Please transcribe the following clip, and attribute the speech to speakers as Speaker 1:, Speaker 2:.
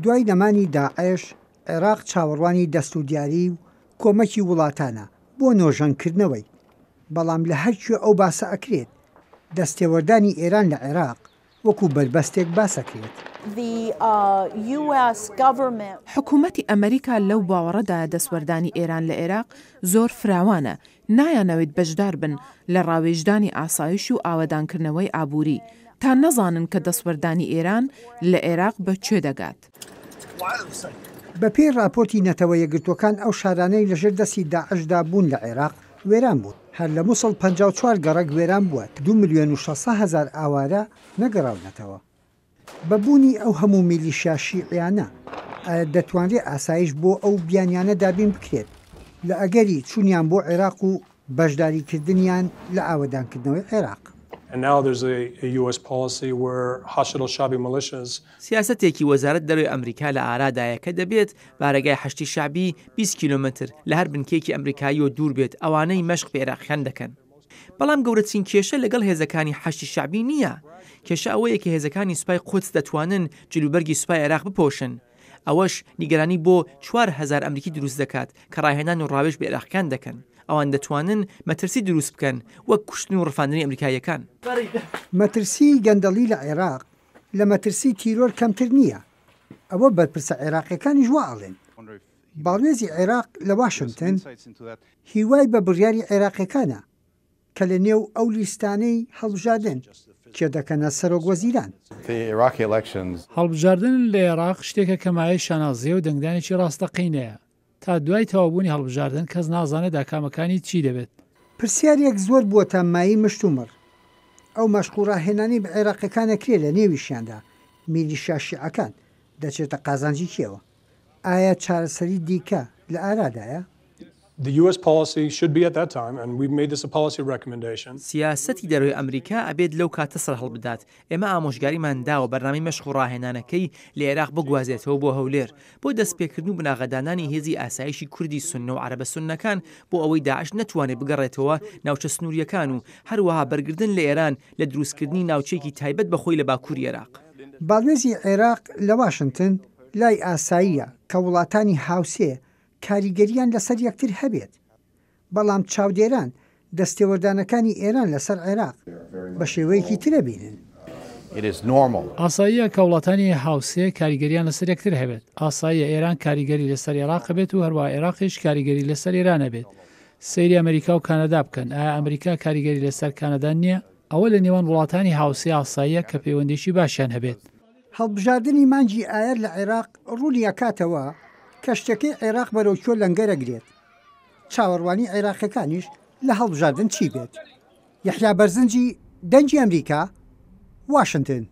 Speaker 1: دوای نەمانی داعش، عێراق چاوەڕوانی دەست و دیاری و کۆمەکی وڵاتانە بۆ نۆژەنکردنەوەی، بەڵام لە هەرکوێ ئەو باسە ئەکرێت، دەستێوەردانی ئێران لە عێراق وەکو بەربەستێک باس ئەکرێت.
Speaker 2: حکومەتی ئەمریکا لەو باوەڕەدایە دەستوەردانی ئێران لە عێراق زۆر فراوانە، نایانەوێت بەشدار بن لە ڕاوێژدانی ئاسایش و ئاوەدانکردنەوەی ئابووری، تا نەزانن کە دەستوەردانی ئێران لە عێراق بە کوێ دەگات.
Speaker 1: بەپێی ڕاپۆرتی نەتەوە یەکگرتووەکان ئەو شارانەی لەژێر دەستی داعشدا بوون لە عێراق وێران بوون، هەر لە موسڵ 54 گەڕەک وێران بووە، دوو ملیۆن و 600 هەزار ئاوارە نەگەڕاونەتەوە. بە بوونی ئەو هەموو میلیشیا شیعیانە، ئایا دەتوانرێ ئاسایش بۆ ئەو بیانیانە دابین بکرێت لە ئەگەری چوونیان بۆ عێراق و بەشداریکردنیان لە ئاوەدانکردنەوەی عێراق؟
Speaker 3: سیاسەتێکی وەزارەت دەرەوەی ئەمریکا لە ئارادایە کە دەبێت بارەگای حەشدی شەعبی 20 کیلۆمەتر لە هەر بنکەیەکی ئەمریکاییەوە دوور بێت ئەوانەی مەشق بە عێراقیان دەکەن. بەڵام گەورەترین کێشە لەگەڵ هێزەکانی حەشدی شەعبی نییە، کێشە ئەوەیە کە هێزەکانی سوپای قودس دەتوانن جلوبەرگی سوپای عێراق بپۆشن، ئەوەش نیگەرانی بۆ 4000 ئەمریکی دروست دەکات کە ڕاهێنان و ڕاوێژ بە عێراقیەکان دەکەن، ئەوان دەتوانن مەترسی دروست بکەن وەک کوشتن و ڕفاندنی ئەمریکاییەکان.
Speaker 1: مەترسیی گەندەڵی لە عێراق لە مەترسی تیرۆر کەمتر نییە، ئەوە بەرپرسە عێراقیەکانیش وا ئەڵێن. باڵوێزی عێراق لە واشنتن هیوای بە بڕیاری عێراقیەکانە کە لە نێو ئەو لیستانەی هەڵبژاردن کێ دەکەنە سەرۆک وەزیران.
Speaker 4: هەڵبژاردن لە ئێراق شتێکە کە مایەی شانازییە و دەنگدانێکی ڕاستەقینەیە. تا دوای تەواوبوونی هەڵبژاردن کەس نازانێت ئاکامەکانی چی دەبێت.
Speaker 1: پرسیارێک زۆر بووەتە مایەی مشتومڕ، ئەو مەشق و ڕاهێنانەی بە عێراقیەکان ئەکرێ لە نێویشیاندا میلیشیا شیعەکان، دەچێتە قازانجی کێوە؟ ئایا چارەسەری دیکە لە ئارادایە؟
Speaker 3: سیاسەتی دەرەوەی ئەمریکا ئەبێت لەو کاتە سەرهەڵبدات، ئێمە ئامۆژگاریمان داوە بەرنامەی مەشق و ڕاهێنانەکەی لە ئێراق بگوازێتەوە بۆ هەولێر بۆ دەستپێکردن و بناغەدانانی هێزی ئاسایشی کوردی سوننە و عەرەبە سوننەکان بۆ ئەوەی داعش نەتوانێت بگەڕێتەوە ناوچە سنوورییەکان و هەروەها بەرگردن لە ئێران لە دروستکردنی ناوچەیەکی تایبەت بە خۆی لە باکووری ئێراق.
Speaker 1: باڵوێزی عێراق لە واشنتن، لای ئاساییە کە وڵاتانی هاوسێ کاریگەرییان لەسەر یەکتر هەبێت، بەڵام چاودێران دەستێوەردانەکانی ئێران لەسەر عێراق بە شێوەیەکی تر ئەبینن.
Speaker 4: ئاساییە کە وڵاتانی هاوسێ کاریگەرییان لەسەر یەکتر هەبێت. ئاساییە ئێران کاریگەری لەسەر ئێراق هەبێت و هەروەها ئێراقیش کاریگەری لەسەر ئێران هەبێت. سەیری ئەمریکا و کانەدا بکەن، ئایا ئەمریکا کاریگەری لەسەر کانەدا نییە؟ ئەوە لە نێوان وڵاتانی هاوسێ ئاساییە کە پەیوەندیی باشیان هەبێت.
Speaker 1: هەڵبژاردنی مانگی ئایار لە عێراق ڕوونی ئەکاتەوە کەشتیەکەی عێراق بەرەو کوێ لەنگەر ئەگرێت، چاوەڕوانی عێراقیەکانیش لە هەڵبژاردن چی بێت. یەحیا بەرزنجی، دەنگی ئەمریکا، واشنتن.